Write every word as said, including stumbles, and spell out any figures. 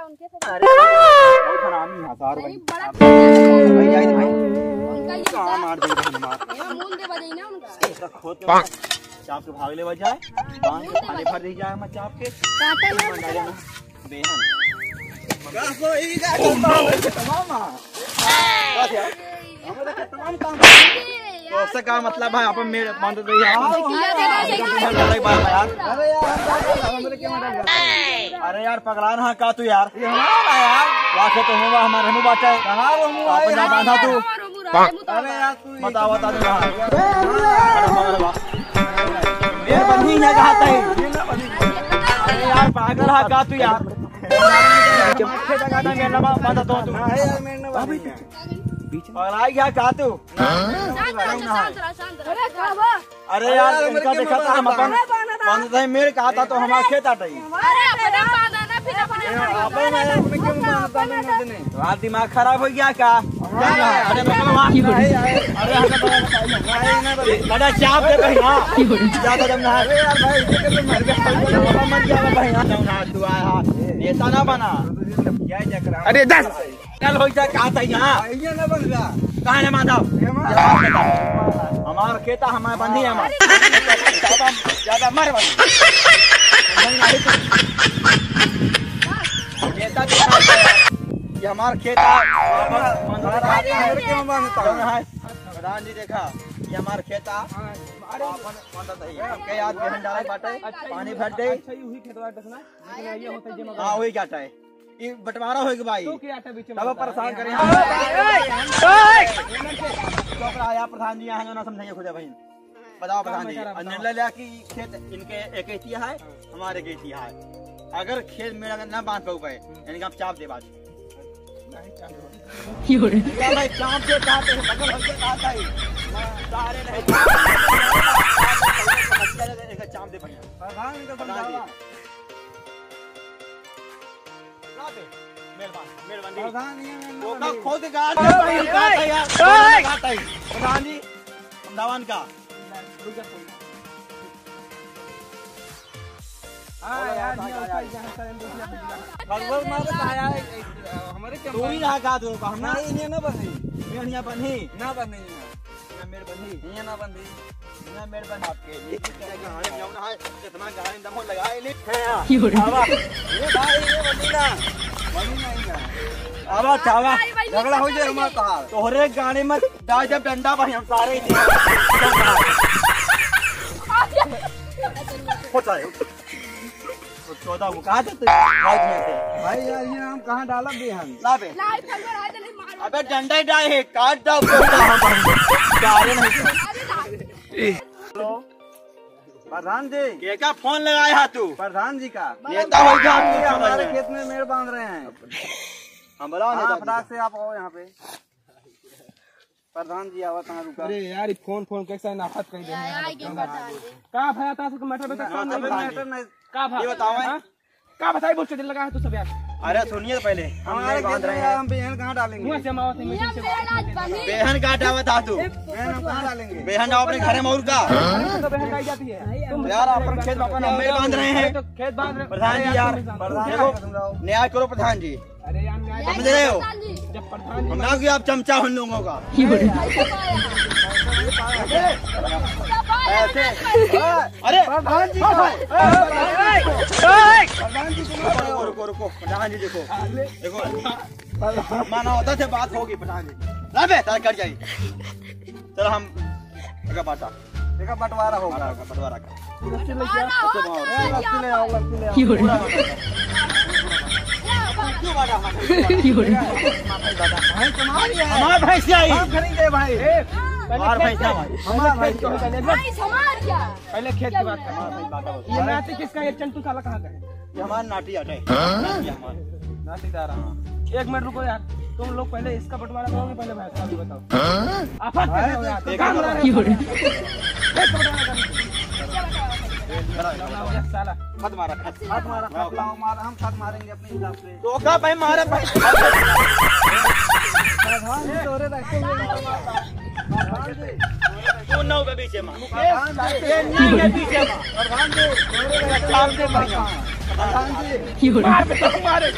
उनके से अरे, बहुत हरामी है सार भाई। नहीं, बड़ा भाई, जाए दे भाई। उनका ये कहाँ मार दे भाई, मार। यहाँ मूल दे बजाई ना उनका। ऐसा खोद के मार। चाप के भाग ले बजाए। बांध के पानी भर दे जाए, हम चाप के। काटे ना। बेहन। का हो, ई का करता हो, मामा? का क्या? हमें तो तमाम काम। तो उससे का मतलब है, अपन मेरे बांध दे यार। हाँ, हाँ, हाँ। अरे यार, हम क्या कर रहे हैं? अरे यार, पगला रहा का तू यार? ये हमारा यार। वासे तो हुआ हमारे मुंह बाटे। कहाँ रो मुंह अपन आए? ना बांधा तू। अरे यार, तू बताओ, बता दे। अरे, अरे, अरे, वाह। मेरे बंदी ना कहा था। अरे यार, पागल है का तू यार? खेत का ना मेरा बांधा तो तू। हाँ यार, मेरे ना बांधा। पगलाई क्या का तू? शांत रहा, शांत रहा, शांत रहा। अरे का बा? अरे यार, अरे, इनका देखा था हम अपन बांधत है, मेरे कहा था तो हमारा खेत आटई। अरे अपने बांधा ना, फिर अपने अपने बांधा ना। रात दिमाग खराब हो गया का? अरे मतलब, अरे, अरे, अरे, चाप दे भाई, हाँ। ज्यादा दम ना है। अरे यार भाई, मर गया भाई, हाँ, तू आया, नेता ना बना। अरे दस। चल हो जा, कहा था यहाँ? ये ना बन रहा। कहाँ ना माधव? ये मार। हमार खेता, हमार बंदी है, हमार। ज्यादा, ज्यादा मर बंदी। नेता के साथ है। ये हमार खेता। हमार आगे घर के में बांधता है। प्रधान जी देखा, ये हमार खेता। अपन बांधता है। के याद बहन डाला बाटे, पानी भर दे। अच्छा, ये हुई खेतवा देखना। हाँ, वही क्या है? ई बंटवारा होइगा भाई। तो क्या आटा बीच में तब बंटवारा? परेशान करे। चुप रहा यार, प्रधान जी यहाँ जो ना समझाइए खुद भाई। बताओ प्रधान जी, निर्णय लिया कि खेत इनके एक एतिया है, हमारे एक एतिया है। अगर खेत मेरा ना बांध पाऊ पाए, इनका हम चाप दे बात। नहीं, चाप दे। क्या भाई, चाप दे, चाप दे, बगल होके चाप दे। सारे नहीं। इनका चाप दे भैया। प्रधान, इनका समझावा। ना बे, मेहरबान, मेहरबानी। प्रधान, ये मेहरबानी। ओका खुद गाड़ दे भाई, ओए, ओए, कहा था यार, ओए। कहा था ही। प्रधान जी, समझावन का। हाँ, यार, ये होता है, यहाँ से हम दूसरा कुछ ना। भगवान मारे तो आया है, हमारे क्या तू ही रहा का दो, हम ना, नहीं, ये ना बनी। ये बढ़िया बनी। ना बनी, ना। ये मेरे बनी। ये ना बनी। ना मेरे बन आपके। ये क्या गाड़ी में जाऊँ ना है, इतना गाड़ी में दम लगा है, ले। है यार। क्यों रे? आवा। ये भाई, ये बनी ना। बनी नहीं ना। आवा, चावा। भाई, भाई, झगड़ा हो जाए हमारे तो। तोहरे गाड़ी में डाल जब डंडा भाई हम सारे ही। होता है। तो चौदह को कहा था तू? भाई यार, ये हम कहाँ डालब बेहन? ला बे। लाई, फंगर आ जल्दी मारो। अबे डंडा ही डाल है, काट डाल, बोलता हम। डाले नहीं। अरे ला। प्रधान जी। के का फोन लगाया है तू? प्रधान जी का। नेता हो गया तू, ये हमारे खेत में मेड़ बांध रहे हैं। हम बुलाओ हाँ, नेता जी फटाक को। से आप आओ यहाँ पे। प्रधान जी आवत हैं, रुका। अरे यार, ये फोन, फोन कैसा है, नाफत कर दे। आए, आए, के प्रधान जी। का भया था, मटर में तो ना, काम नहीं अबे था। मटर नहीं। का भा-, ये बताओ, हाँ? का बताई, बहुत चढ़ने लगा है तू सब यार। अरे सुनिए तो पहले, हम हमारे मेड़ बांध खेत रहे में हैं। हम बेहन कहाँ डालेंगे? मुँह से मावा से ये मिशन से मेरा बात नहीं। बनी। बेहन कहाँ डावा था तू? बेहन हम कहाँ डालेंगे? बेहन डाओ अपने घर में और का? तो बेहन खाई जाती है। तुम यार, अपन खेत में अपन हम मेड़ बांध रहे हैं। अरे तो खेत बांध रहे। प्रधान जी यार, अरे यार, तुम समझाओ। देखो, न्याय करो प्रधान जी। अरे यार, न्याय समझ रहे हो? प्रधान जी। जब प्रधान जी हम ना कि आप चमचा उन लोगों का। ऐसे। अरे प्रधान जी का। प्रधान जी को रुको, रुको, रुको, प्रधान जी देखो। देखो, मानवता से बात होगी प्रधान जी। अबे, तार कट जाई। चलो हम, देखा बाटा। देखा बंटवारा होगा। बंटवारा का। लस्सी लेके आओ। अच्छा, बाबा। ए, लस्सी ले आओ, लस्सी ले आओ। क्यों रे? पूरा बाटा। क्यों बाटा हमारा? क्यों रे? भाई, तुम्हारी है। हमारा भैंस आई। हम खरीदे भाई। ए, पहले हमारा खेत भैंस का, है भाई। हमारा भैंस का। पहले, भाई, हमारा क्या? पहले खेत की बात कर। हमारा भैंस बाटा होता है। ये नाटी किसका है? चंटू साला कहाँ का है? ये हमारा नाटी आटा है। हाँ? ये हमारा। नाटीदार, हाँ। एक मिनट रुको यार, तुम लोग पहले इसका बंटवारा करोगे, पहले भैंस का भी बताओ। हाँ? आफत कर रहे हो यार, देखो काम बना रहे हो। एक बंटवारा कर दो। साला। मत मारा, मत मारा, मत लाओ, मार, हम साथ मारेंगे अपने हिसाब से। तो का भाई मारे भाई। प्रधान जी तोरे रखे हुए हैं। प्रधान जी। तू नौ के पीछे मार। प्रधान जी। ये नौ के पीछे मार। प्रधान जी, तोरे रखे हुए हैं। प्रधान जी। मार बे, मारे।